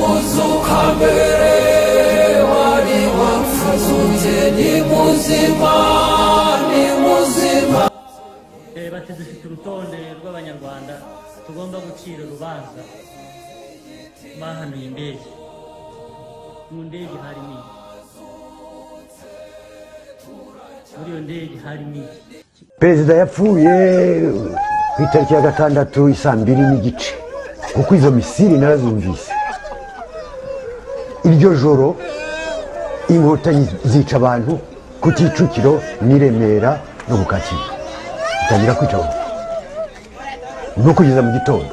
Kuzuka mbere wari wapfutse ni muzima ni muzima. Bati dufite urutonde rw'abanyarwanda tugomba gucira urubanza bahanuye indege. Mu ndege harimo iki? Muri iyo ndege harimo iki? Perezida yapfuye ku itariki ya 6 isaa 2:15, kuko izo misiri narazumvise. Iryo joro inkotanyi zica abantu ku Kicukiro n'i Remera no ku Kacyiru, zitangira kwica abantu no kugeza mu gitondo.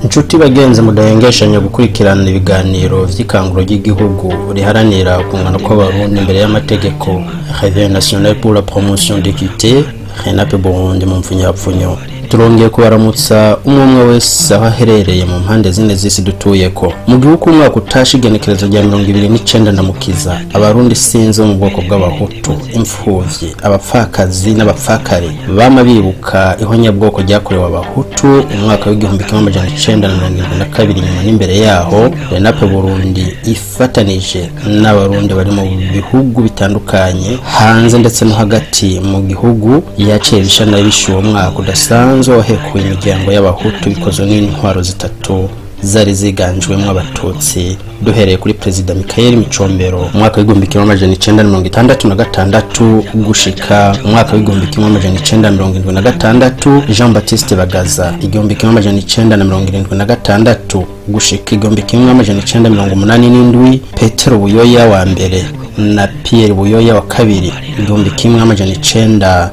Inshuti bagenzi mudahengeshanya gukurikirana ibiganiro vy'ikanguro ry'igihugu riharanira ukungana kw'abarundi imbere y'amategeko, Réveil National pour la Promotion d'Équité, RENAPE Burundi mu mfunyapfunyo. Turongeye kubaramutsa umwe wese aho aherereye mu mpande zine z'isi dutuyeko. Mu gihugu umwaka utashe igenekerezo rya 29 Ndamukiza, abarundi sinzi bo mu bwoko bw'abahutu, imfuvyi, abapfakazi n'abapfakare bama bibuka ihonyabwoko ryakorewe abahutu umwaka w'1972 nyuma n'imbere yaho. RENAPE Burundi ifatanije n'abarundi bari mu bihugu bitandukanye hanze ndetse no hagati mu gihugu yaciye bishana bishuwo mwaka udasanzwe wahekuye imiryango y'abahutu bikozwe n'intwaro zitatu zari ziganjwemo abatutsi, duhereye kuri Perezida Michael Micombero mu mwaka w'1966 gushika mu mwaka w'1976, Jean Baptiste Bagaza 1976 gushika 1987, Petero Buyoya wa mbere na Pierre Buyoya wa kabiri 1987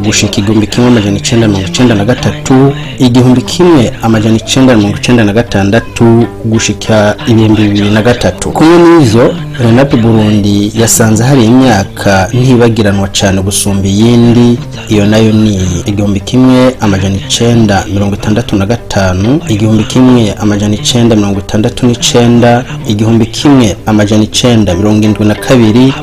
gushika 1993, 1996 gushika 2003. Kumwe n'ivyo, RENAPE Burundi yasanze hari imyaka ntibagiranwa cane gusumba iyindi, iyo nayo ni 1965, 1969, 1972,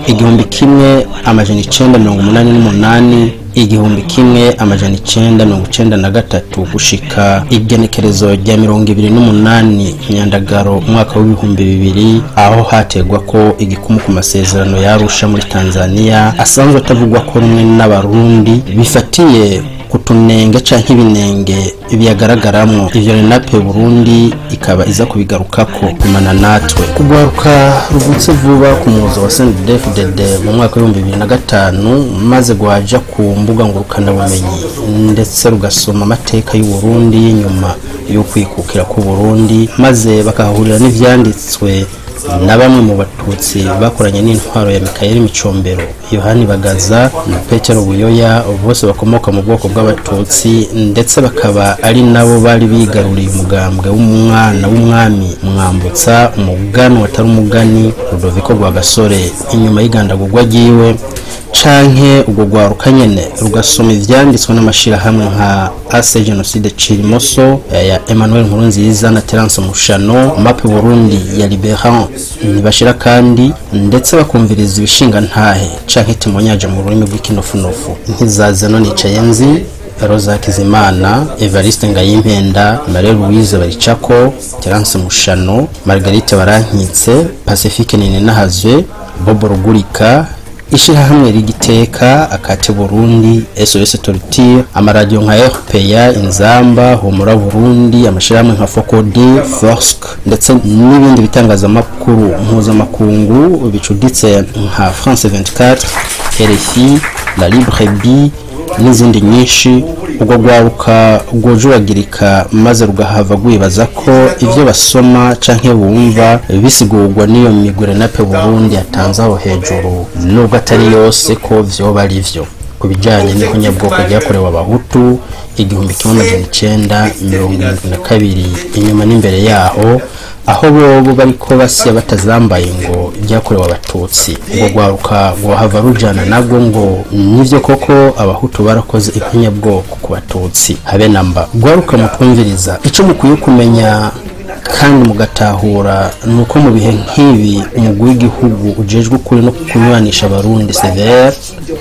1988, 1993 gushika igenekerezo rya 28 Nyandagaro umwaka w'2000, aho hategwa ko igikumu ku masezerano yarusha muri Tanzania asanzwe atavugwa ko rumwe n'abarundi bifatiye kutunenge canke ibinenge biyagaragaramwo. Ivyo RENAPE Burundi ikaba iza kubigarukako. Kumana natwe kugwaruka ruvutse vuba ku muzo wa CNDD-FDD mu mwaka w'2005, maze gwaja ku mbuga ngurukana bumenyi ndetse rugasoma amateka y'u Burundi nyuma yo kwikukira ku Burundi, maze bakahurira n'ivyanditswe na bamwe mu batutsi bakoranye n'intwaro ya Michael Micombero, Yohani Bagaza na Petero Buyoya, bose bakomoka mu bwoko bw'abatutsi ndetse bakaba ari nabo bari bigaruriye umugambwe w'umwana w'umwami Mwambutsa, umugani watari umugani Rudoviko Rwagasore inyuma y'igandagurwa ryiwe, canke ubwo gwaruka nyene rugasoma ivyanditswe n'amashirahamwe nka AC Genocide Cirimoso ya Emmanuel Nkurunziza na Terence Mushano, MAP Burundi ya Liberant ntibashira kandi, ndetse bakumviriza ibishinga ntahe canke témoignage mu rurimi rw'ikinofunofu nk'izaza nicaye nzi, Rosa Kizimana, Evariste Ngayimpenda, Marie Louise Baricako, Terence Mushano, Marguerite Barankitse, Pacifique Ninenahazwe, Bobo Rugurika, ishirahamwe rigiteka akate Burundi, SOS Torture, amaradio nka RPA, Inzamba, Humura Burundi, amashirahamwe nka Focode, Forsk ndetse n'ibindi bitangazamakuru mpuzamakungu bicuditse nka France 24, RFI, La Libre B n'izindi nyinshi. Ubwo rwaruka rwujuragirika maze rugahava rwibaza ko ivyo basoma canke bumva bisigurwa n'iyo migwi RENAPE Burundi yatanze aho hejuru, nubwo atari yose ko vyoba ari vyo ku bijanye n'ihonyabwoko ryakorewe abahutu 1972 inyuma n'imbere yaho, aho bobo bariko basya batazambaye ngo ryakorewe abatutsi. Ubwo rwaruka rwohava rujana nabwo ngo nivyo koko abahutu barakoze ihonyabwoko ku batutsi habe namba. Rwaruka mutwumviriza, ico mukwiye kumenya Kandi mugatahura nuko mu bihe nk'ibi umugwi w'igihugu ujejwe ukuri no kunywanisha Abarundi CVR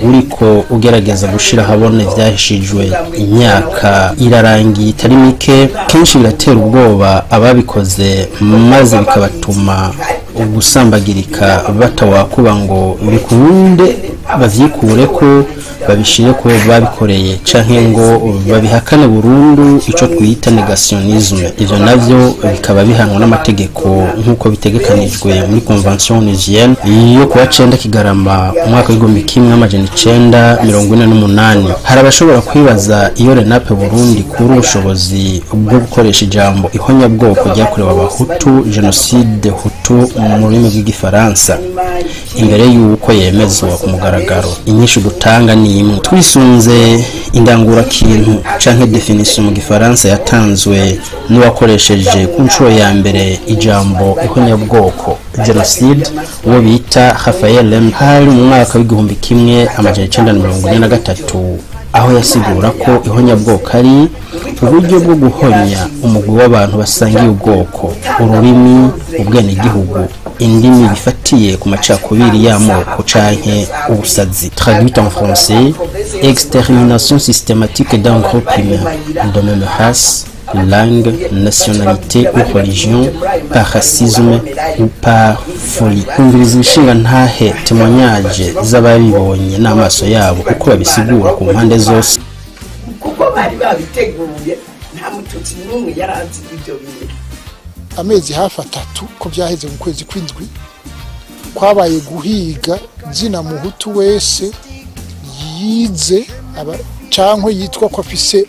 uriko ugerageza gushira ahabona ivyahishijwe, imyaka irarangiye itari mike. Kenshi biratera ubwoba ababikoze, maze bikabatuma ugusambagirika, batawakuba ngo bikunde bavyikureko, babishire ko babikoreye, canke ngo babihakane burundu, ico twita négationnisme. Ivyo navyo bikaba bihanwa n'amategeko nk'uko bitegekanijwe muri Convention onusienne yo kuwa 9 Kigarama umwaka w'1948. Hari abashobora kwibaza iyo RENAPE Burundi kuri ubushobozi bwo gukoresha ijambo ihonyabwoko ryakorewe Abahutu, génocide hutu mu rurimi rw'Igifaransa, imbere y'uko yemezwa ku mugaragaro. Inyishu dutanga ni imwe: twisunze indangurakintu canke définition mu Gifaransa yatanzwe n'uwakoresheje ku nshuro ya mbere ijambo ihonyabwoko, génocide, uwo bita Raphaël Lemkin, hari mu mwaka w'1943, aho yasigura ko ihonyabwoko ari uburyo bwo guhonya umugwi w'abantu basangiye ubwoko, ururimi, ubwenegihugu, indimi, bifatiye ku macakubiri y'amoko canke ubusazi, traduit en français: extermination systématique d'un groupe humain de même race, langue, nationalité ou religion, par racisme ou par folie. Kumviriza ibishinga ntahe, témoignages z'ababibonye n'amaso yabo, uko babisigura ku mpande zose. Kuko bari babiteguye, nta Mututsi n'umwe yari azi ibyo bintu. Amezi hafi 3 ko byaheze mu kwezi kw'indwi, kwabaye guhiga zina Muhutu wese yize cyangwa yitwa ko afise,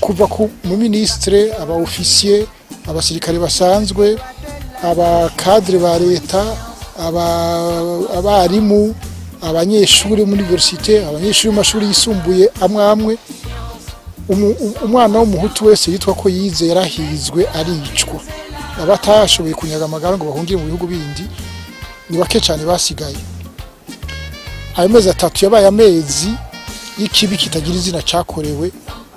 kuva ku mu ministre, aba officier, abasirikare basanzwe, aba cadre ba leta, abarimu, abanyeshuri muri université, abanyeshuri mu mashuri yisumbuye amwe amwe. Umwana w'Umuhutu wese yitwa ko yize yarahizwe, aricwa. Abatashoboye kunyaga amagara ngo bahungire mu bihugu bindi ni bake cyane basigaye. Ayo mezi 3 yabaye amezi y'ikibi kitagira izina cyakorewe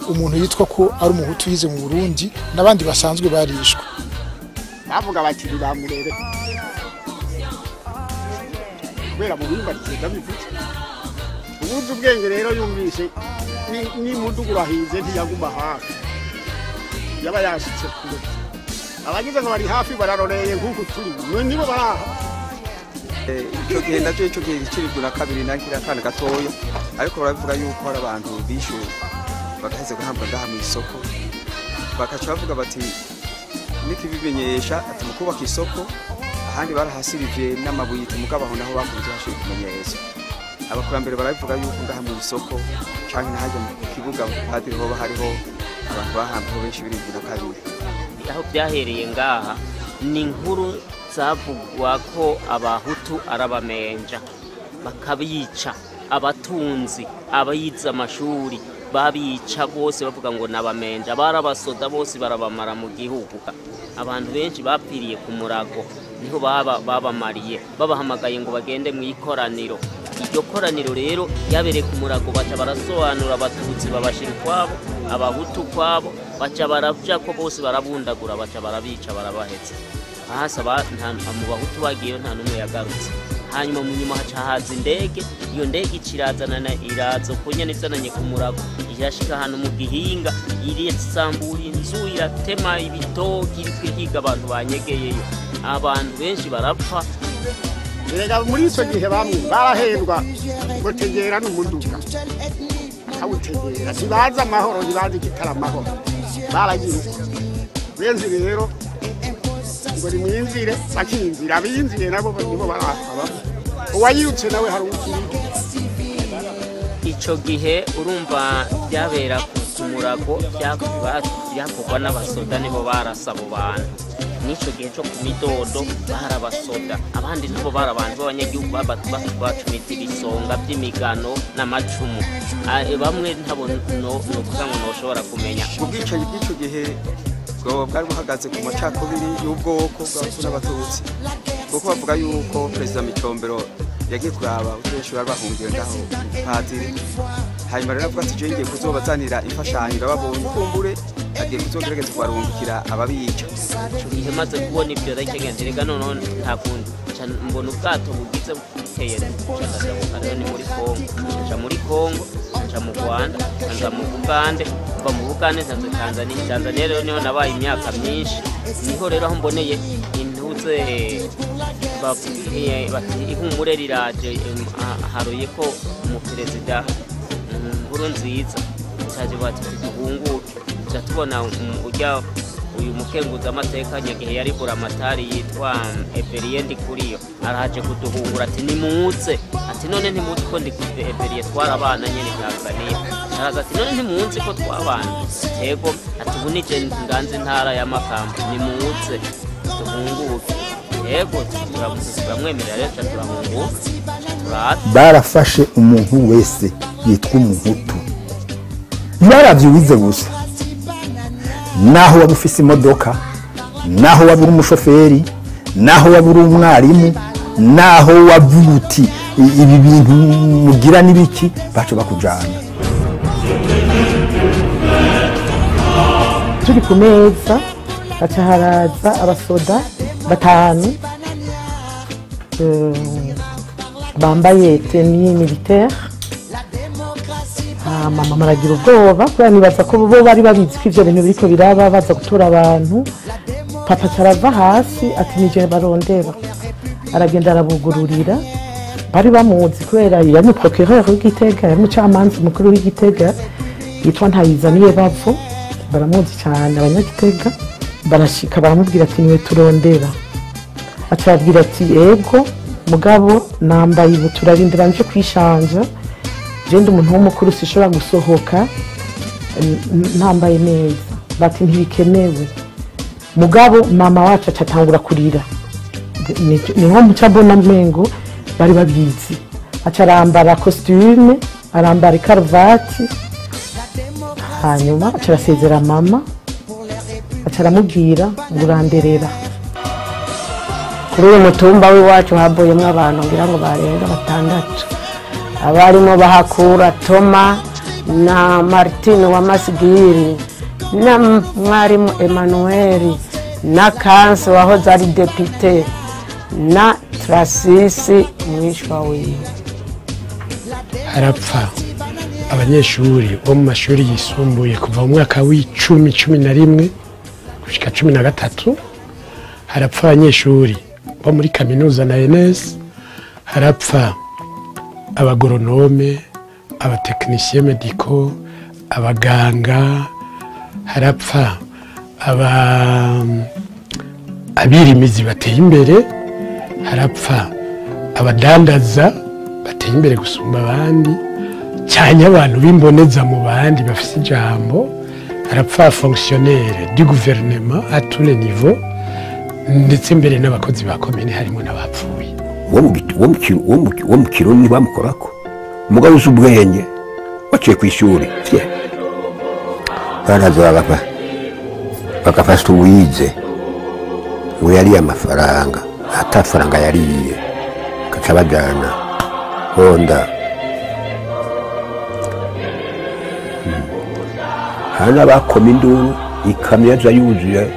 umuntu yitwa ko ari Umuhutu yize mu Burundi. N'abandi basanzwe barishwe. Bavuga bati ntibamurebe kubera mu bimba ndabivuze. Ubuze ubwenge rero yumvise n'umudugu urahinze, ntiyaguma hafi, yaba yashitse kure. Abagize ngo bari hafi bararoreye nk'uku turi nibo baraha. Icyo gihe nacyo, icyo gihe 72, nakiri akana gatoya, ariko baravuga yuko hari abantu bishyuwe bagaheze guhabwa ngaha mu isoko, bakaca bavuga bati nikibimenyesha ati mu kubaka isoko ahandi barahasirije n'amabuye, mugabo aho naho bakunze hashira ikimenyetso. Abakurambere barabivuga yuko ngaha mu isoko canke nahajya mu kibuga padiri hoba hariho abantu bahambweho benshi 72. Aho byahereye ngaha ni inkuru zavugwa ko Abahutu arabamenja, bakabica, abatunzi, abayize amashuri babica bose, bavuga ngo nabamenja. Barabasoda bose barabamara mu gihugu. Abantu benshi bapfiriye ku murago, niho baba babamariye, babahamagaye ngo bagende mu ikoraniro. Iryo koraniro rero ryabereye ku murago, baca barasobanura, Abatutsi babashira ukwabo, Abahutu ukwabo, baca baraja ko bose barabundagura, baca barabica, barabahetse hasi. Mu Bahutu bagiyeyo nta n'umwe yagarutse. Hanyuma mu nyuma haca haza indege. Iyo ndege ikirazanana, iraza uko nyene izananye ku murago, irashika ahantu mu gihinga, irisambura inzu, iratema ibitoki, iriko ihiga abantu banyegeyeyo. Abantu benshi barapfa. Erega muri icyo gihe bamwe barahendwa ngo tegera n'umuduga akawutegera, ntibazi amahoro, ntibazi igitara amahoro, baragiye benshi rero ngo nimwinzire, bakinzira. Abinziye nabo nibo barapfa, uwayirutse nawe hari ukiri. Ico gihe urumva byabera ku murago, byakorwa n'abasoda, nibo barasa abo bantu. N'ico gihe cyo ku midodo barabasoda, abandi nabo bari abantu b'abanyagihugu bacumita ibisonga by'imigano n'amacumu. Bamwe ntabo no kuvuga ngo ntoshobora kumenya. Ubwicanyi bw'icyo gihe bwoba bwari buhagaze ku macakubiri y'ubwoko bw'Abahutu n'Abatutsi, kuko bavuga yuko Perezida Micombero yagiye kuraba benshi bari bahungiye ngaho padiri, hanyuma rero avuga ati: "Jewe ngiye kuzobazanira imfashanyo, babonye kumbure." Agiye kuzogerageza kubarungikira ababica. Ico gihe maze kubona ibyo ndakengenzi, rega noneho nta kundi. Nca mbona ubwato bugize buteye, nca rero ni muri Kongo, nca muri Kongo, nca mu Rwanda, nca mu Bugande, mva mu Bugande nca Tanzania. Tanzania rero niho nabaye imyaka myinshi. Niho rero aho mboneye intuze bati ihumure riraje, haruye ko umuperezida Nkurunziza caje, bati duhunguke. Tuca tubona ujya uyu mukenguza amateka nyagihe yari buramatari yitwa Everiye Ndikuriyo arahaje kuduhungura, ati nimuze, ati none ntimuzi ko ndi Everiye twarabana nyene Tanzania? Araza ati none ntimuzi ko twabana? Yego. Ati ubu nije nganze intara ya Makamba, nimuze duhunguke. Yego, turamwemerera rero, turahunguka, turaza. Barafashe umuntu wese yitwa umuhutu, ntibaravye uwize gusa, naho waba ufise imodoka, naho waba uri umushoferi, naho waba uri umwarimu, naho wavuga uti ibi bintu mugira n'ibiki, baca bakujana. Turi ku meza, haca haraza abasoda batanu bambaye tenue militaire. Mama aragira ubwoba kubera nibaza ko bo bari babizi ko ivyo bintu biriko biraba, baza gutora abantu. Papa carava hasi ati nije barondera, aragenda arabugururira. Bari bamuzi kubera yari mu procureur w'Igitega, yari umucamanza mukuru w'Igitega yitwa Ntayizaniye Bavo, baramuzi cyane abanyagitega. Barashika baramubwira ati niwe turondera. Aca ababwira ati ego mugabo nambaye ubu, turarindira nje kwishanja, je ndi umuntu w'umukuru sishobora gusohoka ntambaye neza. Bati ntibikenewe. Mugabo mama wacu aca atangura kurira, ni nko muca mbona mengo bari babizi. Aca arambara costume, arambara ikaruvati, hanyuma aca arasezera mama, aca aramubwira ngo uranderera. Kuri uyu mutumba w'iwacu havuyemo abantu ngira ngo barenga batandatu, abarimo bahakura Toma na Martine wa Masigiri na mwarimu Emmanuel na Kansi wahoze ari depite na Trasisi mwishwa wiwe. Harapfa abanyeshuri bo mu mashuri yisumbuye kuva mu mwaka w'icumi, 11 gushika 13. Harapfa abanyeshuri bo muri kaminuza na ENS, harapfa abagoronome, abatekinisiye mediko, abaganga, harapfa abirimizi bateye imbere, harapfa abadandaza bateye imbere gusumba abandi, cyane abantu b'imboneza mu bandi bafise ijambo, harapfa fonctionnaire du gouvernement à tous les niveaux, ndetse mbere n'abakozi ba komine harimo n'abapfuye. Wo mu Kirundi bamukorako, umugabo uzi ubwenge waciye ku ishuri baraza bagafasha uwize ngo yariye amafaranga, atafaranga yariye, gaca bajana honda. Hari n'abakoma induru, ikamyo yaza yuzuye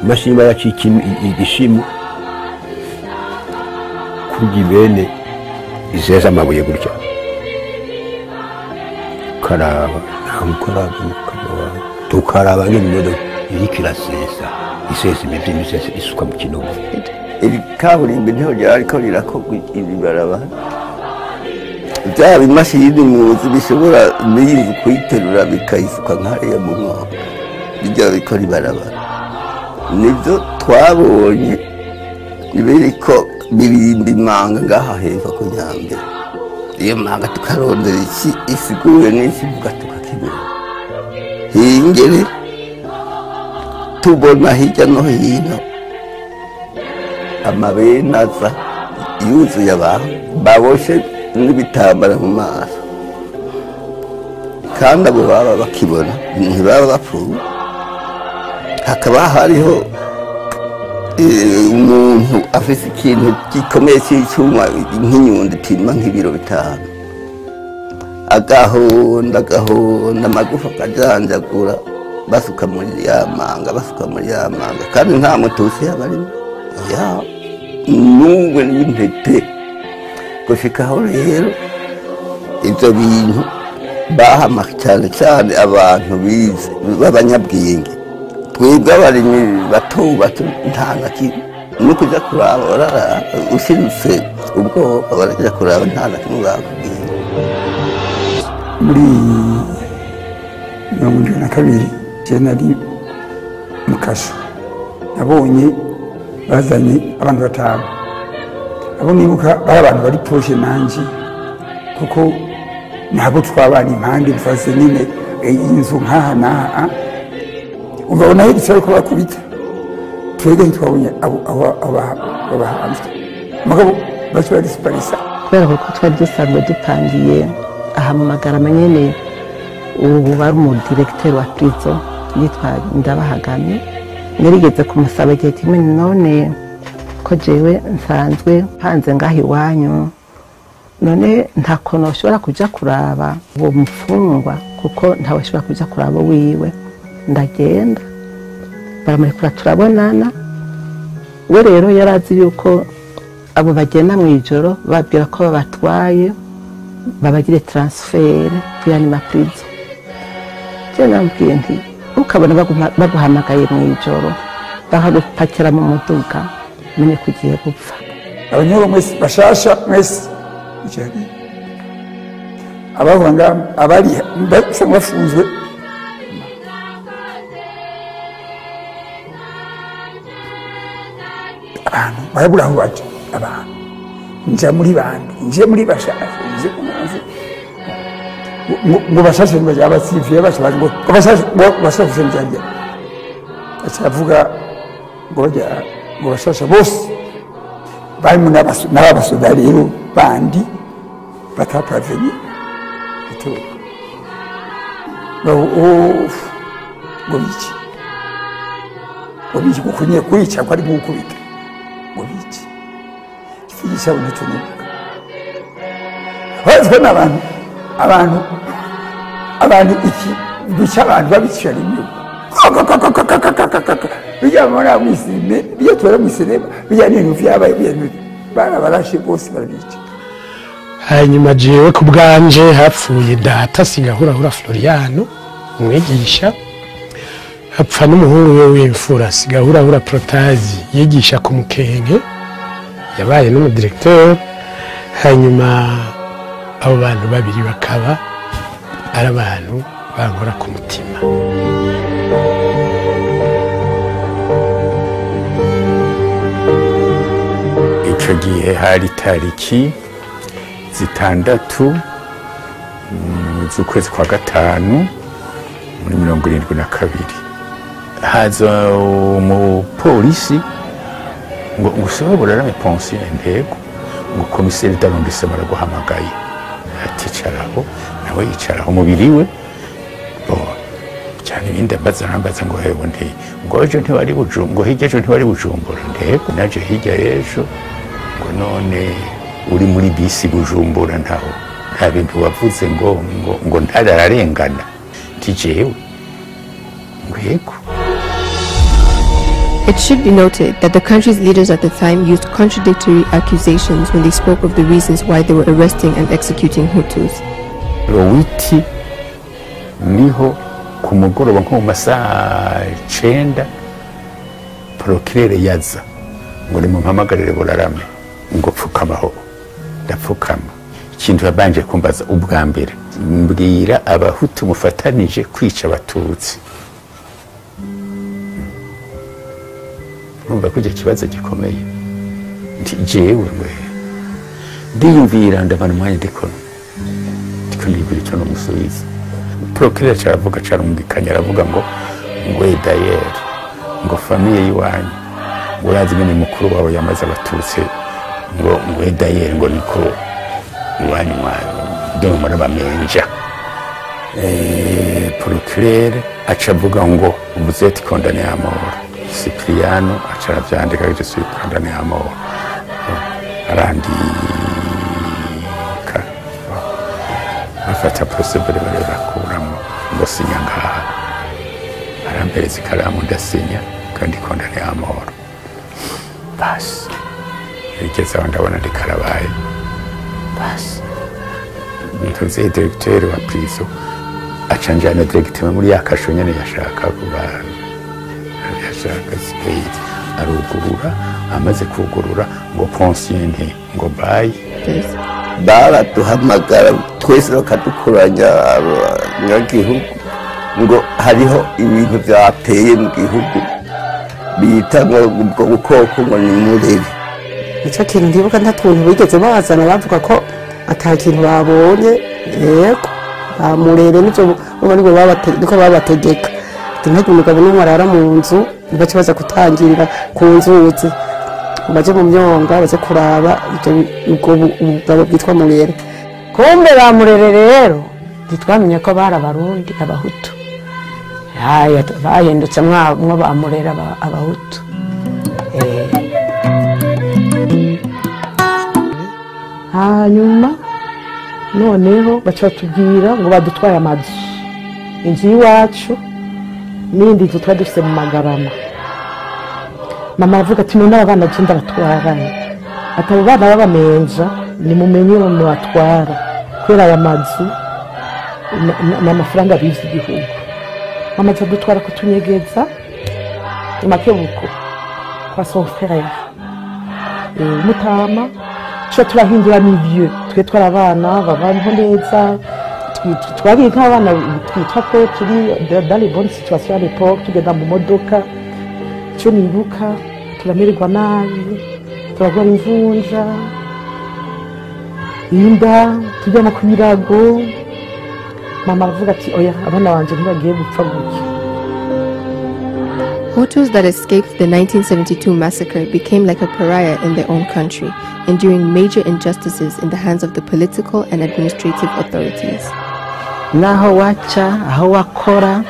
imashini yacika igishimu kurya ibene izeza amabuye gutya, karaba ntamukaraba tukaraba ngene imodoka iriko irasesa, isesa imivyimba, isesa isuka mu kinogo. Iri kaburimbo niho ryariko rirakorwa, iri barabara byaba imashini muzi bishobora n'iyinzu kuyiterura bikayisuka nk'hariya mu mwonga, bijya bikora ibarabara. Nibyo twabonye biriko birimba imanga ngaha hepfo ku Nyambere. Iyo manga tukarondera iki isiguye n'ikivuga tukakibura. Hingere tubona hirya no hino amabene aza yuzuye abantu baboshe n'ibitambara mu maso, kandi abo baba bakibona ntibaba bapfuye. Hakaba hariho umuntu afise ikintu gikomeye cy'icyuma nk'inyundo ipima nk'ibiro 5, Agahonda agahonda amagufa akajanjagura, basuka muri ya manga, basuka muri ya manga, kandi nta mututsi yabarimo ya n'ubu n'intete. Gushikaho rero ibyo bintu bahama cyane cyane abantu bize b'abanyabwenge, twebwe abarimyi bato bato nta na kimwe, no kujya kuraba barara ushiritse ubwoba, barajya kuraba nta na kimwe bakubwiye. Muri 72 je nari mu kasho, nabonye bazanye abantu batanu, abo nibuka bari abantu bari proche nanje, kuko nabo twabana impande mfase nyine inzu nkaha naha, ubabona hirya ko bakubita, twebwe ntitwabonye abo bahanzwe, mugabo baca barisiparisa. Kubera ko twari dusanzwe dupangiye aha mu Magarama nyene, ubu bari umudiregiteri wa prison yitwa Ndabahagamye, narigeze kumusaba igihe kimwe, none ko jewe nsanzwe mpanze ngaha iwanyu, none nta kuntu bashobora kuja kuraba uwo mufungwa, kuko ntawe ashobora kuja kuraba wiwe. Ndagenda baramurekura turabonana. We rero yarazi yuko abo bagenda mu ijoro babwira ko babatwaye babagire transfert kuyandi ma prison. Je namubwiye nti ukabona baguhamagaye mu ijoro bakagupakira mu muduga, menye ko ugiye gupfa. Abanyoro mwese bashasha mwese ijari abavanga abari basa bafunzwe, abantu barabura aho baja, abantu nja muri bandi, nje muri bashasha, nje kumanzi ngo bashashe ngo abasivye bashashe ngo bashashe ngo bashashe njye acavuga ngo bajya ngo bashashe bose barimo n'abasoda rero bandi batapavenye ito ngo biki ngo biki kuko nyine kwica ko ari gukubita ngo biki ikigisha ntacyo nibuka. Bazwe n'abantu abantu abantu iki bica abantu babica rimwe bijya muri mwisime bijya tora mwisime bijya n'ibintu vyabaye bijya barabarashe bose barabica. Hanyuma jewe ku bwanje hapfuye data Sigahurahura Floriano umwigisha, hapfa n'umuhungu we w'imfura Sigahurahura Protazi yigisha ku Mukenke, yabaye n'umudirecteur. Hanyuma abo bantu babiri bakaba ari abantu bankora ku mutima. Ico gihe hari tariki 6 z'ukwezi kwa 5 muri 72, haza umupolisi ngo usohora rame pension intego, ngo komiseri d'arrondissement araguhamagaye, aticaraho nawe yicaraho umubiri we cyane ibindi ambaza arambaza ngo hewe nti ngo ejo ntiwari Bujumbura, ngo hirya ejo ntiwari Bujumbura, ntego naje hirya ejo, ngo none uri muri bisi Bujumbura ntaho nta bintu wavuze ngo ngo ngo ntararengana nti jewe ngo yego. It should be noted that the country's leaders at the time used contradictory accusations when they spoke of the reasons why they were arresting and executing Hutus. Rowiti niho ku mugoroba nko mu masaha 9 procureur yaza ngo nimumpamagarire Burarame, ngo pfukamaho, ndapfukama. Ikintu yabanje kumbaza ubwa mbere, mbwira abahutu mufatanije kwica abatutsi. Urumva ko icyo kibazo gikomeye, nti jewe ngwe ndiyumvira ndabana umwanya ndiko nibwira icyo nomusubiza. Procureur caravuga carumvikanye, aravuga ngo ngo d'ailleurs ngo famille yiwanyu ngo urazi nyene mukuru wawe yamaze abatutsi, ngo ngo d'ailleurs ngo niko iwanyu mwa muri bamenja. Procureur aca avuga ngo vous êtes condamné à mort. Cipriano aca aravyandika je suis condamné à mort, arandika. Arafata procès-verbal barakuramo ngo sinya ngaha, arampereza ikaramu ndasinya kandi condamné à mort. Basi bigeze aho ndabona ndikarabaye. Basi ntuzi, directeur wa prison aca njana directement muri ya kasho nyene yashaka kuba yashaka space. Arugurura, amaze kugurura ngo Poncien, ngo bayi. Baraduhamagara twese, bakadukoranya abanyagihugu ngo hariho ibintu byateye mu gihugu bita ngo ubwo bukoko ngo ni murere. Icyo kintu ndibuka, nta tuntu bigeze bazana, bavuga ko ata kintu babonye. Yego, bamurere nibyo bo niko babategeka ati ntihagire umugabo n'umwe arara mu nzu, bace baza gutangirira ku nzuzi, baje mu myonga, baze kuraba ubwo bugabo bwitwa murere. Kumbe ba murere rero ntitwamenye ko bari Abarundi, Abahutu. Haya, bahindutse mwo ba murere Abahutu. Hanyuma noneho baca batubwira ngo badutwaye amazu, inzu y'iwacu n'iyindi nzu twari dufite mu Magarama. Mama aravuga ati: "None aba bana je ndabatwarane?" Ati: "Abo bana b'abamenja nimumenye mubatwara, kubera aya mazu ni amafaranga bize igihugu." Mama aza dutwara kutunyegeza imakebuko kwa son frère mutama. Tuca turahindura milieu. Twe twari abana babaho neza, twari nk'abana twitwa ko turi dans les bonnes situations à l'époque, tugenda mu modoka. Icyo nibuka, turamererwa nabi, turagwara imvunja, inda, tujyana ku birago. Mama aravuga ati: "Oya, abana banje ntibagiye gupfa gutya." Hutus that escaped the 1972 massacre became like a pariah in their own country, enduring major injustices in the hands of the political and administrative authorities. Naho waca, aho wakora,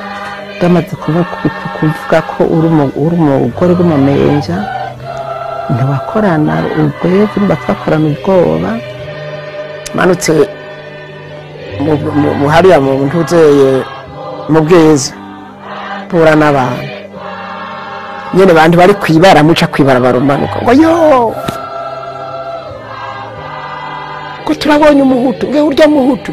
bamaze kuvuga ko uri umugore w'umumenja, ntiwakorana ubwezi, bakorana ubwoba. Manutse hariya mu ntuzeye mu Bwiza, mpura n'abantu nyine, bantu bari kwibara, muca kwibara barumanuka ngo: "Yo, ko turabonye Umuhutu, nge urya Muhutu,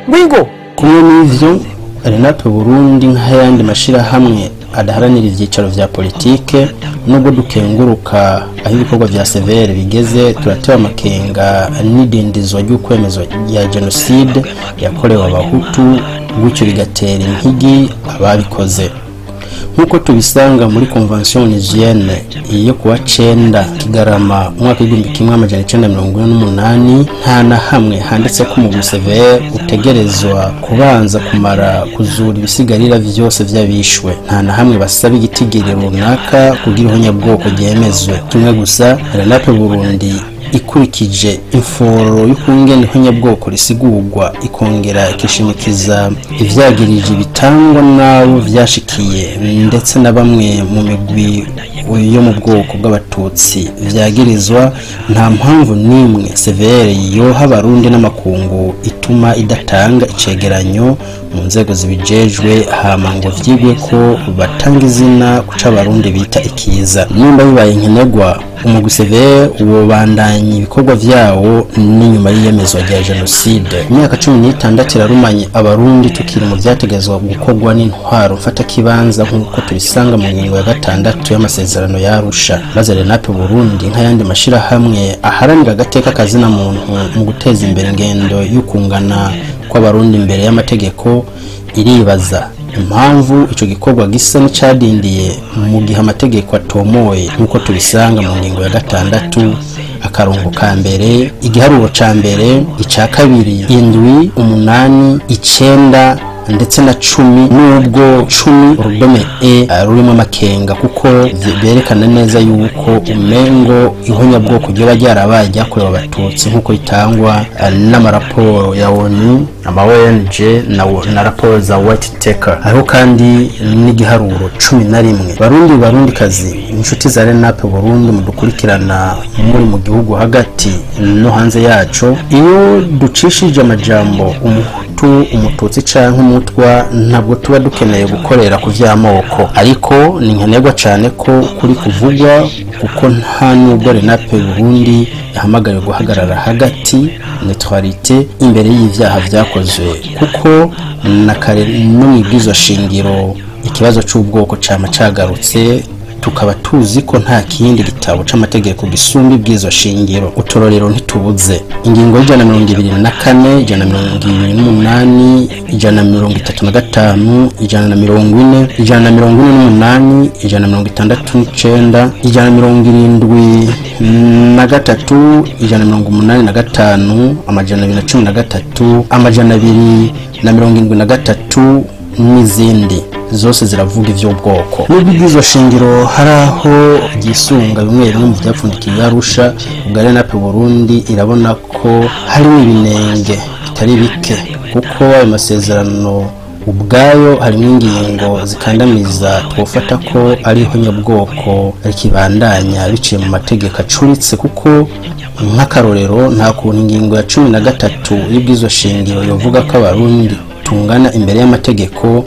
ngwingo." Kumwe n'ivyo, RENAPE Burundi nk'ayandi mashirahamwe adaharanira ivyicaro vya politike, nubwo dukenguruka aho ibikorwa vya CVR bigeze, turatewe amakenga n'idindizwa ry'ukwemezwa rya jenoside yakorewe Abahutu, gutyo bigatera impigi ababikoze. Nk'uko tubisanga muri Convention onusienne yo kuwa 9 Kigarama umwaka w'1948, nta na hamwe handitse ko umugwi CVR utegerezwa kubanza kumara kuzura ibisigarira vyose vy'abishwe. Nta na hamwe basaba igitigiri runaka kugira ihonyabwoko ryemezwe. Kimwe gusa, RENAPE Burundi ikurikije imforo y'ukungene ihonyabwoko risigurwa, ikongera ikishimikiza ivyagirije bitangwa n'abo vyashikiye ndetse na bamwe mu migwi yo mu bwoko bw'Abatutsi vyagirizwa, nta mpamvu n'imwe CVR yoha Abarundi n'amakungu ituma idatanga icegeranyo mu nzego zibijejwe, hama ngo vyigwe ko batanga izina kuca Abarundi bita ikiza. Nimba bibaye nkenerwa, umugwi CVR wobandanya ibikorwa vyawo n'inyuma y'iyemezwa rya jenoside. Imyaka 16 irarumanye Abarundi tukiri mu vyategezwa gukorwa n'intwaro mfatakibanza nk'uko tubisanga mu ngingo ya 6 y'amasezerano ya Arusha. Maze RENAPE Burundi nk'ayandi mashirahamwe aharanira agateka kazina muntu mu guteza imbere ingendo y'ukungana kw'Abarundi imbere y'amategeko, iribaza impamvu ico gikorwa gisa n'icadindiye mu gihe amategeko atomoye nk'uko tubisanga mu ngingo ya 6 akarongo ka mbere, igiharuro ca mbere, ica kabiri, 7, 8, 9 ndetse na 10, nubwo 10 urudome e rurimo amakenga, kuko berekana neza yuko umengo ihonyabwoko ryoba ryarabaye ryakorewe Abatutsi nk'uko itangwa n'amaraporo ya ONU, ama ONG na raporo za Whitaker. Hariho kandi n'igiharuro 11. Barundi, Barundi kazi, inshuti za RENAPE Burundi mudukurikirana muri mu gihugu hagati no hanze yaco, iyo ducishije amajambo umuhutu umuhutu, umututsi canke umutwa, ntabwo tuba dukeneye gukorera ku vy'amoko, ariko ni nkenerwa cane ko kuri kuvugwa, kuko nta nubwo RENAPE Burundi yahamagariwe guhagarara hagati, neutralité, imbere y'ivyaha vyakozwe, kuko na kare no mw'ibwirizwa shingiro ikibazo c'ubwoko cama cagarutse, tukaba tuzi ko nta kindi gitabo c'amategeko gisumba ibwirizwa shingiro. Uturorero ntitubuze: ingingo y'124, 128, 135, 140, 148, 169, 173, 185, 213, 273 n'izindi zose ziravuga ivy'ubwoko. Nubwo ibwirizwa shingiro hari aho ryisunga bimwe bimwe mu vyapfundikiye Arusha, ubwa RENAPE Burundi irabona ko harimo ibinenge bitari bike, kuko ayo masezerano ubwayo harimo ingingo zikandamiza twofata ko ariho nyabwoko rikibandanya biciye mu mategeko acuritse, kuko nk'akarorero nta kuntu ingingo ya 13 y'ibwirizwa shingiro yovuga ko Abarundi tungana imbere y'amategeko,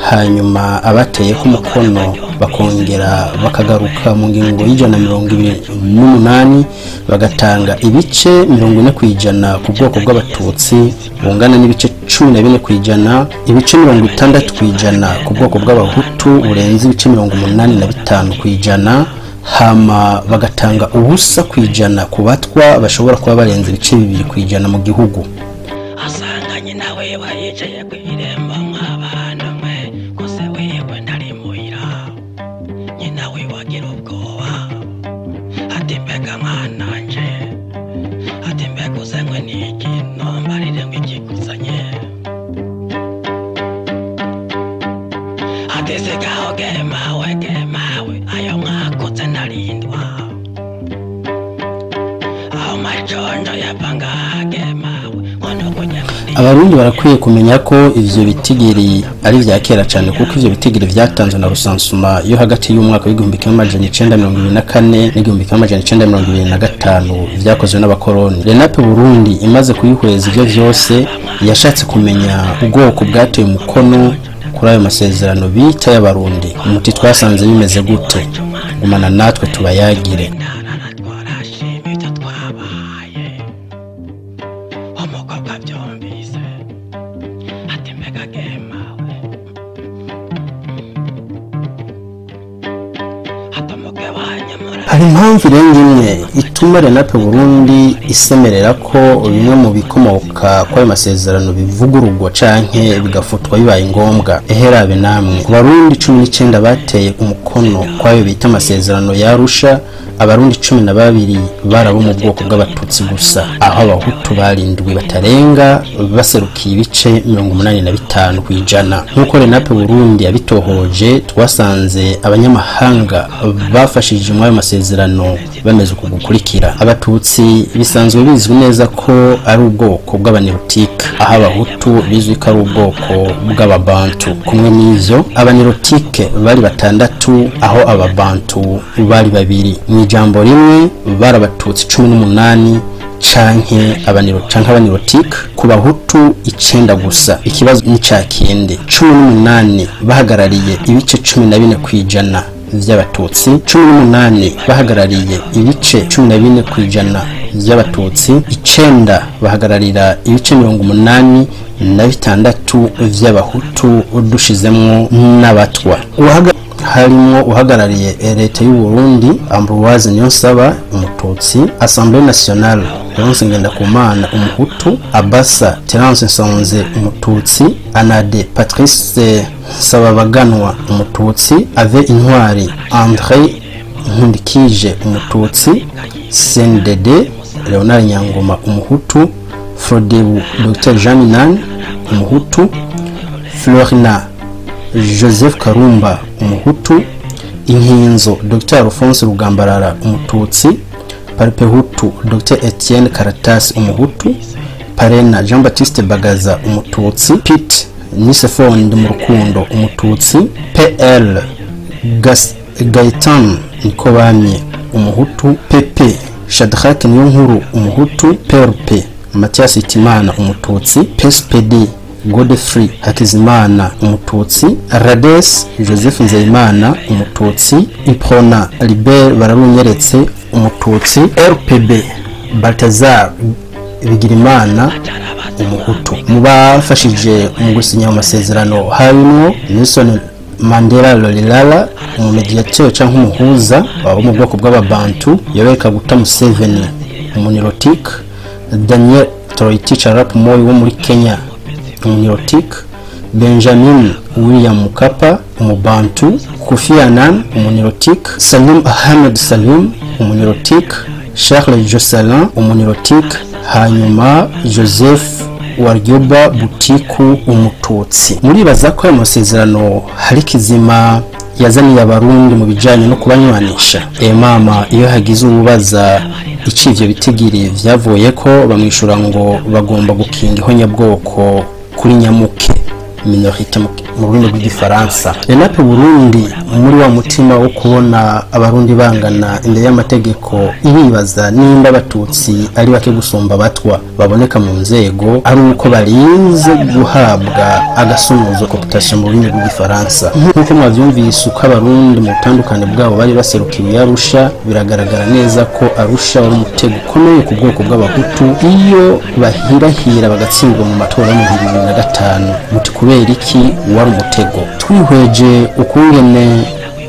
hanyuma abateye ko umukono bakongera bakagaruka mu ngingo y'128 bagatanga ibice 40% ku bwoko bw'Abatutsi bungana n'ibice 14%, ibice 60% ku bwoko bw'Abahutu burenze ibice 85%, hama bagatanga ubusa kw'ijana ku batwa bashobora kuba barenze ibice 2% mu gihugu. Asanganye nawe yicaye ku irembo mw'abana mwe, kose wewe ntari muhira, nyina we wagira ubwoba ati mbega mwananje, ati mbega uzanywe n'iki, nombarire ngo ikikuzanye, ati sigaho gemawe gemawe, ayo mwakutse ntarindwa, aho maconjo yapanga gemawe. Abarundi barakwiye kumenya ko ivyo bitigiri ari vya kera cyane, kuko ivyo bitigiri vyatanzwe na rusansuma yo hagati y'umwaka w'1924 n'1925 vyakozwe n'abakoroni. RENAPE Burundi imaze kuyihweza ivyo vyose, yashatse kumenya ubwoko bwateye umukono kuri ayo masezerano bita y'Abarundi. Umuti twasanze bimeze gute? Gumana natwe tubayagire. Hari impamvu irenga imwe ituma RENAPE Burundi isemerera ko bimwe mu bikomoka kw'ayo masezerano bivugururwa canke bigafutwa bibaye ngombwa. Eherabe namwe, ku Barundi 19 bateye umukono kw'ayo bita amasezerano ya Arusha, Abarundi 12 barabo mu bwoko bw'Abatutsi gusa, aho Abahutu barindwi batarenga baserukiye ibice 85%. Nk'uko RENAPE Burundi yabitohoje, twasanze abanyamahanga bafashije muri ayo masezerano bameze uku gukurikira: Abatutsi bisanzwe bizwi neza ko ari ubwoko bw'Abanirotike, aho Abahutu bizwi ko ari ubwoko bw'Ababantu. Kumwe n'ivyo, Abanirotike bari 6, aho Ababantu bari 2. Mu ijambo rimwe bari Abatutsi 18 canke Abanirotike, ku Bahutu 9 gusa. Ikibazo ni ca kindi: 18 bahagarariye ibice 14% vy'Abatutsi, 18 bahagarariye ibice 14% vy'Abatutsi, 9 bahagararira ibice 86 vy'Abahutu dushizemwo n'Abatwa. Harimo uhagarariye leta y'u Burundi Ambroise Niyonsaba umututsi, Assemblée Nationale Leonce Ngendakumana umuhutu, Abassa Terence Nsanze umututsi, Anade Patrice Sababaganwa umututsi, Ave Intwari André Nkundikije umututsi, CNDD Leonard Nyangoma umuhutu, Frodebu Dr Jean Minani umuhutu, Florina Joseph Karumba umuhutu, Inkinzo Dr Alphonse Rugambarara umututsi, Parpehutu Dr Etienne Karatasi umuhutu, Parena Jean Baptiste Bagaza umututsi, Pete Nisefonde Murukundo umututsi, PL Gaetan Nikobamye umuhutu, PP Shadrack Niyonkuru umuhutu, PRP Mathias Hitimana umututsi, PSPD Godfrey Hakizimana umututsi, Rades Joseph Nzeyimana umututsi, Iprona Libert Bararunyeretse umututsi, RPB Baltazar Bigirimana umuhutu. Mu bafashije mu gusinya amasezerano harimo Nelson Mandela Rolihlahla, umumediateur canke umuhuza wo mu bwoko bw'ababantu, Yoweri Kaguta Museveni umunilotique, Daniel Toroitich arap Moi wo muri Kenya umunilotique, Benjamin William Mkapa umubantu, Kofi Annan umunilotique, Salim Ahmed Salim umunilotique, Charles Jocelyn umunilotique, hanyuma Joseph Warioba Butiku umututsi. Muribaza ko ayo masezerano hari kizima yazaniye abarundi mu bijanye no kubanywanisha? Mama iyo hagize ububaza icivyo bitigiri vyavuye ko bamwishura ngo bagomba gukinga ihonyabwoko kuri nyamuke, minorité mu rurimi rw'igifaransa. Renape Burundi muri wa mutima wo kubona abarundi bangana imbere y'amategeko iribaza nimba abatutsi ari bake gusumba abatwa baboneka mu nzego ari uko barinze guhabwa agasunuzo cooptation mu rurimi rw'igifaransa. Nk'uko mwavyumvise uko abarundi mu butandukane bwabo bari baserukiye Arusha, biragaragara neza ko Arusha wari umutego ukomeye ku bwoko bw'abahutu iyo bahirahira bagatsindwa mu matora mu 2005. Muti kubera iki wari umutego? Twihweje ukungene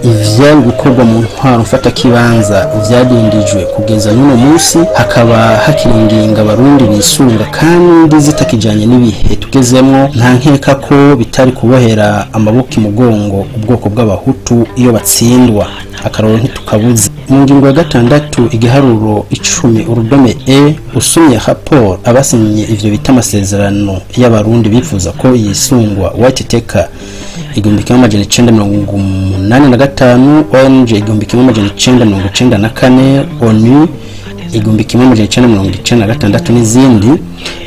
ivyari gukorwa mu ntwaro mfatakibanza vyadindijwe kugeza n'uno munsi, hakaba hakiri ingingo abarundi bisunga kandi zitakijanye n'ibihe tugezemwo. Nta nkeka ko bitari kubohera amaboko imugongo ubwoko bw'abahutu iyo batsindwa, akaroro ntitukabuze. Mu ngingo ya 6 igiharuro 10 urudome E usumye rapport abasinye ivyo bita amasezerano y'abarundi bifuza ko yisungwa White Teka 1985, ONG 1994, ONU 1996 n'izindi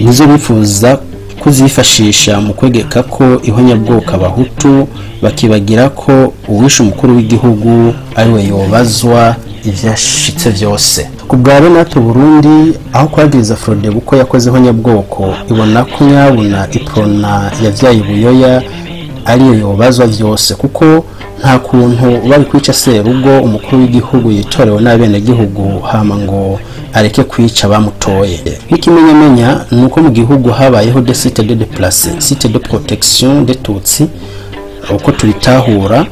nizo bifuza kuzifashisha mu kwegeka ko ihonyabwoko abahutu, bakibagira ko uwishe umukuru w'igihugu ariwe yobazwa ivyashitse vyose. Ku bwa Renato Burundi, aho kwagiriza Frodebu ko yakoze ihonyabwoko, ibona ko nyabuna Iprona yavyaye Buyoya ariyo yobazwa vyose, kuko nta kuntu bari kwica serugo umukuru w'igihugu yitorewe n'abenegihugu hama ngo areke kwica bamutoye. N'ikimenyamenya nuko mu gihugu habayeho des sites de déplacés, sites de protection des Tutsi uko tubitahura,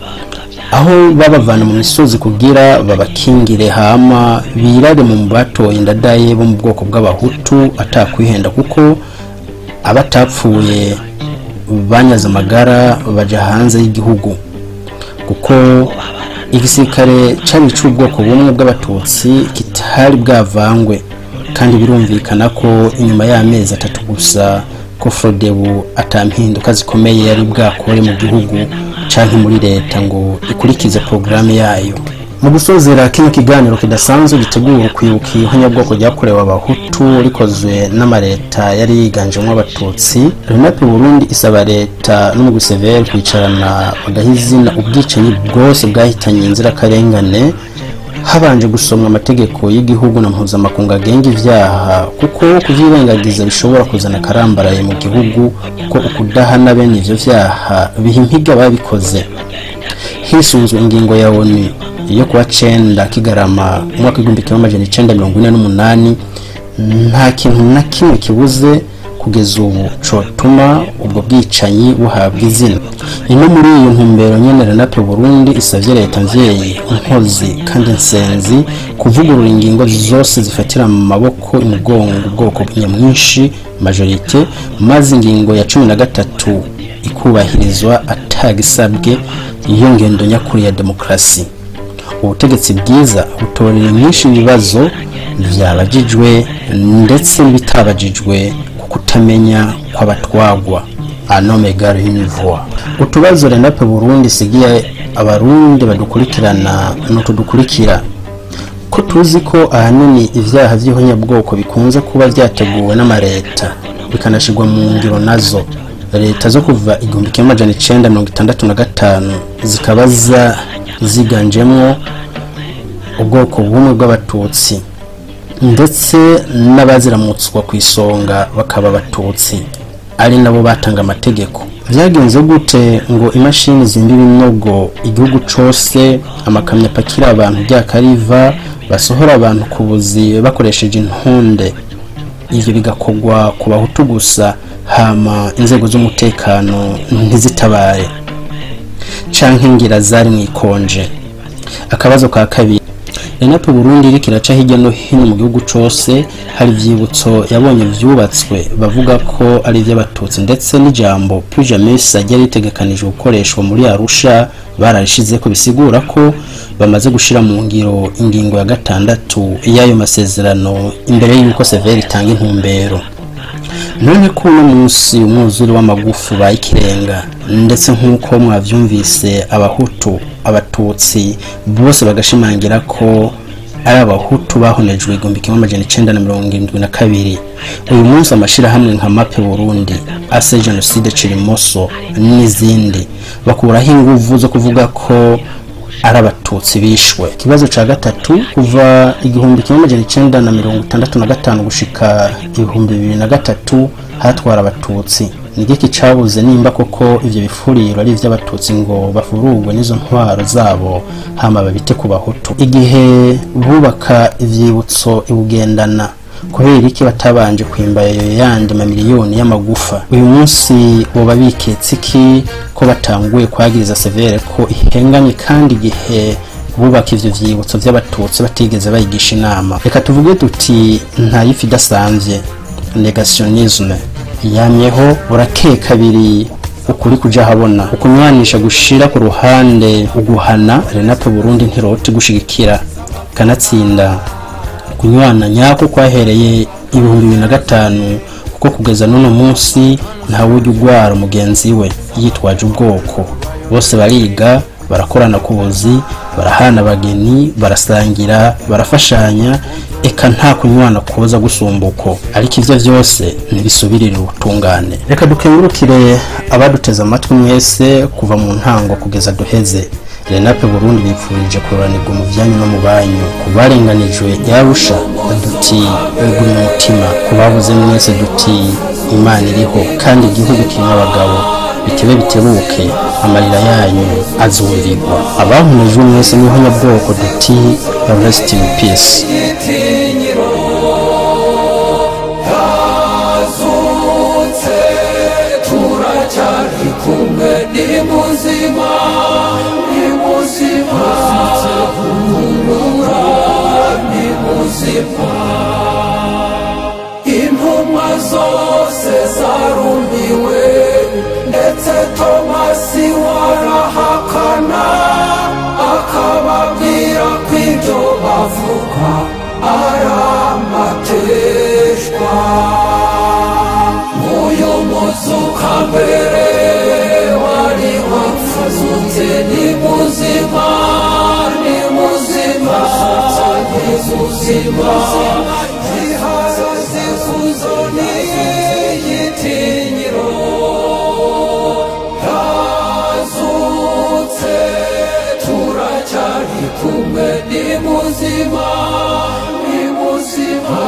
aho babavana mu misozi kugira babakingire hama birare mu batoye ndadaye bo mu bwoko bw'abahutu atakwihenda, kuko abatapfuye banyaze amagara baja hanze y'igihugu, kuko igisirikare cari c'ubwoko bumwe bw'abatutsi kitari bwavangwe. Kandi birumvikana ko inyuma y'amezi 3 gusa ko Frodebu atampinduka zikomeye yari bwakore mu gihugu canke muri leta ngo ikurikize programme yayo. Mu gusozera kino kiganiro kidasanzwe gitegura kwibuka ihonyabwoko ryakorewe abahutu rikozwe n'amareta yari yiganjemwo abatutsi, Renape Burundi isaba leta n'umugwi Severe kwicarana bagahizina ubwicanyi bwose bwahitanye inzirakarengane, habanje gusomwa amategeko y'igihugu na mpuzamakungu agenga ivyaha, kuko kuvyirengagiza bishobora kuzana akarambaraye mu gihugu, kuko ukudahana bene ivyo vyaha biha impiga ababikoze. Hisunzwe ingingo ya ONU yo kuwa 9 Kigarama umwaka 1948, nta kintu na kimwe kibuze kugeza ubu cotuma ubwo bwicanyi buhabwa izina. Ni no muri iyo ntumbero nyene Renape Burundi isavye leta mvyeyi nkozi kandi nsenzi kuvugurura ingingo zose zifatira mu maboko imugongo ubwoko nyamwinshi majorité, maze ingingo ya 13 ikubahirizwa atagisabwe, iyo ngendo nyakuri ya demokrasi. Ubutegetsi bwiza butorera inyinshi ibibazo vyabajijwe ndetse n'ibitabajijwe kutamenya kw'abatwagwa. Anome gare une voix. Utubazo Renape Burundi sigiye abarundi badukurikirana n'utudukurikira, ko tuzi ko ahanini ivyaha vy'ihonyabwoko bikunze kuba vyateguwe n'amareta bikanashirwa mu ngiro nazo. Leta zo kuva 1965 zikaba ziganjemwo ubwoko bumwe bw'abatutsi, ndetse n'abaziramutswa ku isonga bakaba abatutsi. Ari nabo batanga amategeko. Vyagenze gute ngo imashini zimba ibinogo igihugu cose, amakamyo apakira abantu byakariva, basohora abantu ku buzi bakoresheje intonde, ivyo bigakorwa ku Bahutu gusa, hama inzego z'umutekano ntizitabare, canke ngira zari mwikonje? Akabazo ka kabiri: RENAPE Burundi iriko iraca hirya no hino mu gihugu cose, hari ivyibutso yabonye vyubatswe bavuga ko ari ivy'Abatutsi, ndetse n'ijambo "plus jamais ça" ryari ritegekanijwe gukoreshwa muri Arusha bararishizeko, bisigura ko bamaze gushira mu ngiro ingingo ya gatandatu y'ayo masezerano imbere y'uko CVR itanga intumbero. None ko uno munsi umwuzure w'amagufu bayikirenga, ndetse nk'uko mwavyumvise Abahutu, Abatutsi bose bagashimangira ko ari Abahutu bahonejwe 1972, uyu munsi amashirahamwe nka MAPE Burundi, AC Jenoside Cirimoso n'izindi bakuraho inguvu zo kuvuga ko ari Abatutsi bishwe? Ikibazo ca gatatu: kuva 1965 gushika 2003 hatwara Abatutsi. Ni igiki cabuze, nimba koko ivyo bifuriro ari ivy'Abatutsi, ngo bafurugwe n'izo ntwaro zabo hama babite ku Bahutu? Igihe bubaka ivyibutso ibugendana, kubera iki batabanje kwimba ayo yandi mamiliyoni y'amagufa? Uyu munsi boba biketse iki, ko batanguye kwagiriza CVR ko ihengamye, kandi igihe bubaka ivyo vyibutso vy'Abatutsi batigeze bayigisha inama? Reka tuvuge tuti nta yifi idasanzwe. Négationnisme yamyeho, burakeye kabiri ukuri kuja habona, ukunywanisha gushira ku ruhande uguhana. RENAPE Burundi ntiroti gushigikira kanatsinda kunywana nyako kwahereye 2005, kuko kugeza n'uno munsi ntawujya ugwara mugenzi we yitwaje ubwoko. Bose bariga, barakorana ku buzi, barahana abageni, barasangira, barafashanya, eka nta kunywana kuza gusumba uko. Ariko ivyo vyose ntibisubirira ubutungane. Reka dukengurukire abaduteze amatwi mwese kuva mu ntango kugeza duheze. RENAPE Burundi bipfurije kuroranirwa mu vyanyu no mu banyu. Ku barenganijwe Yarusha duti mugumye umutima, ku babuze mwese duti Imana iriho kandi igihugu kirimo abagabo, bitebe bitebuke amarira yanyu azumvirwa. Abahunijwe mwese n'ihonyabwoko duti rest in peace. Igitinyiro yazutse, turacyari kumwe, ni muzima, ni muzima, humura, ni muzima. Intumwa zose zarumiwe, ndetse Tomasi warahakana, akababwira ko ibyo bavuga ari amateshwa. Uyu muzuka mbere wari wapfutse, ni muzima, ni muzima, ni muzima. Gihagaze kuzo n'igitinyiro yazutse, turacyari kumwe, ni muzima, ni muzima.